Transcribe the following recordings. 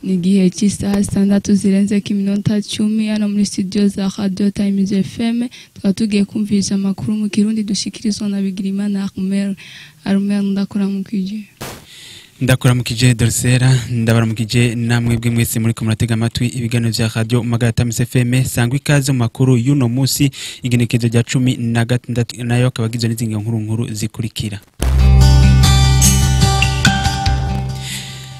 Ni igihe cy'isaha 6:10 hano muri studio za Radio Times FM. Tukaba tugiye kumvisha amakuru mu Kirundi dushikirizwa na Bigirimana Armel. Armel, ndakuramukije. Ndakuramukije Dorsera, ndabaramukije namwe bwe mwese muri ko muratega amatwi ibiganiro vya Radio Magara Times FM. Sangwa ikaze mu makuru y'uno musi, igenekezo rya 16, nayo akaba agizwe n'izinga nkuru nkuru zikurikira.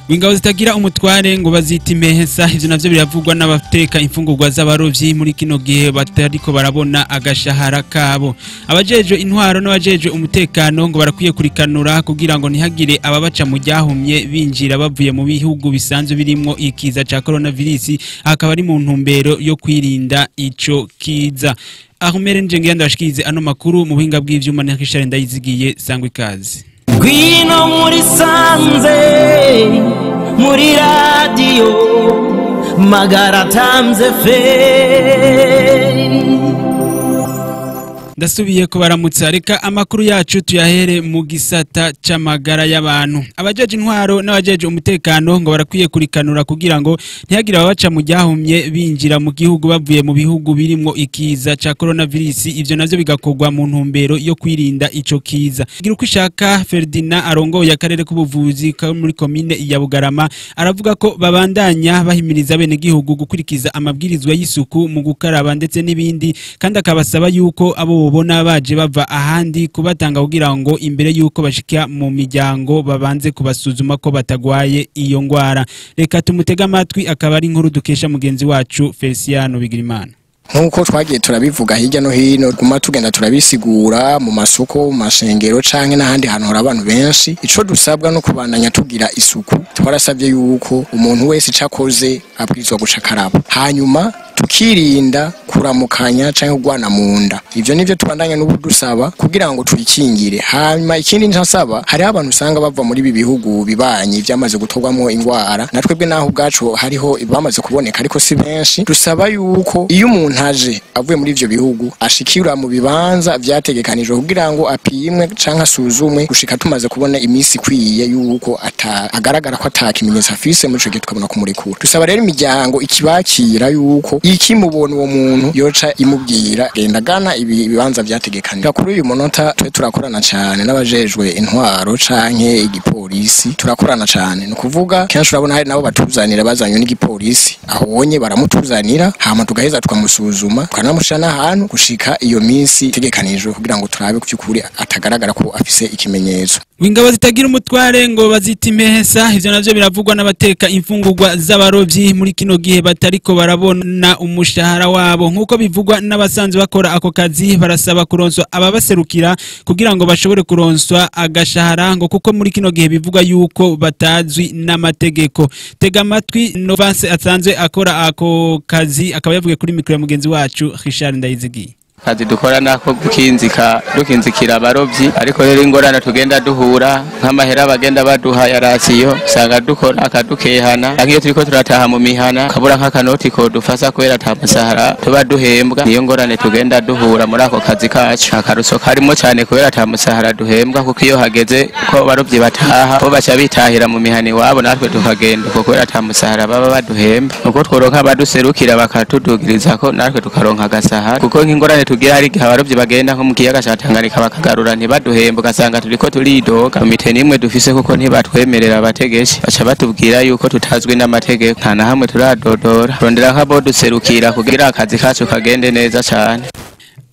Ingabo zitagira umutware ngo bazita imehesa, ivyo navyo biravugwa n'abateka imfungurwa z'abarovyi muri kino gihe batariko barabona agashahara kabo. Abajejwe intwaro n'abajejwe umutekano ngo barakwiye kurikanura kugira ngo ntihagire ababaca mu ryahumye binjira bavuye mu bihugu bisanzwe birimwo ikiza ca coronavirus, akaba ari mu ntumbero yo kwirinda ico kiza. Ahumere nje ndabashikirize ano makuru mu buhinga bw'ivyuma na Richard Ndayizigiye. Sangwa ikaze. Ngwino muri sanze muri radio Magara Times FM. Ndasubiye kubaramutsa, reka amakuru yacu tuyahere mu gisata c'amagara y'abantu. Abajeje intwaro n'abajeje umutekano ngo barakwiye kurikanura kugira ngo ntihagire ababaca mu ryahumye binjira mu gihugu bavuye mu bihugu birimwo ikiza ca coronavirus, ivyo navyo bigakorwa mu ntumbero yo kwirinda ico kiza. Gira uko ishaka Ferdinand arongoye akarere k'ubuvuzi ka muri komine ya Bugarama aravuga ko babandanya bahimiriza bene gihugu gukurikiza amabwirizwa y'isuku mu gukaraba ndetse n'ibindi, kandi akabasaba yuko abo ubona baje bava ahandi kubatanga kugira ngo imbere yuko bashika mu miryango babanze kubasuzuma ko batagwaye iyo ngwara. Reka tumutega amatwi, akaba ari inkuru dukesha mugenzi wacu Feliciano Bigirimana. Nkuko twagiye turabivuga hirya no hino, guma tugenda turabisigura mu masoko, mu mashengero canke n'ahandi hantu hari abantu benshi, ico dusabwa no kubandanya tugira isuku. Twarasabye yuko umuntu wese icakoze abwirizwa guca akaraba, hanyuma tukirinda kuramukanya canke kugwana mu nda. Ivyo nivyo tubandanya n'ubu dusaba kugira ngo twikingire. Hanyuma ikindi ntasaba, hariho abantu usanga bava muri ibi bihugu bibanyi vyamaze gutorwamwo ingwara, natwebwe naho ubwacu hariho bamaze kuboneka ariko si benshi. Dusaba yuko iyo umuntu aje avuye muri ivyo bihugu ashikira mu bibanza vyategekanijwe kugira ngo apimwe canke asuzumwe gushika tumaze kubona imisi ikwiye yuko agaragara ko atakimenyetso afise, muri ico gihe tukabona kumurekura. Dusaba rero imiryango ikibakira yuko ikimubona uwo muntu yoca imubwira genda gana ibibanza vyategekanijwe. Kuri uyu munota twe turakorana cane n'abajejwe intwaro canke igipolisi, turakorana cane. Ni ukuvuga kenshi urabona hari nabo batuzanira bazanywe n'igipolisi, ahonye baramutuzanira hama tugaheza tukamusuzuma tukanamushira n'ahantu gushika iyo minsi itegekanijwe kugira ngo turabe kuvyukuri atagaragara ko afise ikimenyetso. Ingabo zitagira umutware ngo bazita imehesa, ivyo navyo biravugwa n'abateka imfungurwa z'abarovyi muri kino gihe batariko barabona umushahara wabo. Nkuko bivugwa n'abasanzwe bakora ako kazi, barasaba kuronswa ababaserukira kugira ngo bashobore kuronswa agashahara, ngo kuko muri kino gihe bivugwa yuko batazwi n'amategeko. Tega amatwi Novance asanzwe akora ako kazi, akaba yavuye kuri mikro ya mugenzi wacu Richard Ndayizigiye. Kazi dukora nako gukinzika, dukinzikira abarovyi, ariko rero ingorane tugenda duhura nk'amahera bagenda baduha ya rasiyo, usanga dukora akadukehana, iyo turiko turataha mu mihana kabura nk'akanoti ko dufasa kubera ata musahara tuba duhembwa. Niyo ngorane tugenda duhura muri ako kazi kacu. Akaruso karimo cyane kubera ata musahara duhembwa, kuko iyo hageze ko abarovyi bataha bo baca bitahira mu mihana iwabo, natwe tukagenda kuko kubera ata musahara baba baduhemba. Uko tworonka abaduserukira bakatudugiriza ko natwe tukaronka agasahara, kuko nk'ingorane tugira hari igihe abarovyi bagenda nko mu kiyaga ca Tanganyika bakagarura ntibaduhemba, ugasanga turiko turidoga. Komite nimwe dufise kuko ntibatwemerera abategetsi, baca batubwira yuko tutazwi n'amategeko, nta na hamwe turadodora. Rondera nk'abo duserukira kugira akazi kacu kagende neza cane.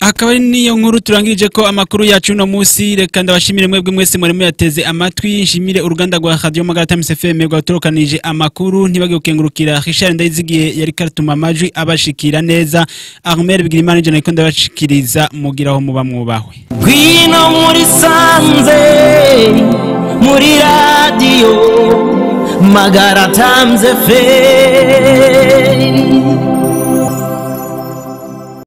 Akaba ari niyo nkuru turangirije ko amakuru yacu no musi. Reka ndabashimire mwebwe mwese muri muyateze amatwi, nshimire uruganda rwa Radio Magara Times FM rwatorokanije amakuru, ntibage gukengurukira Richard Ndayizigiye yari karatuma amajwi abashikira neza. Armel Bigirimana je nako ndabashikiriza, mugiraho muba mwubahwe. Ngwino muri sanze muri radio Magara Times FM.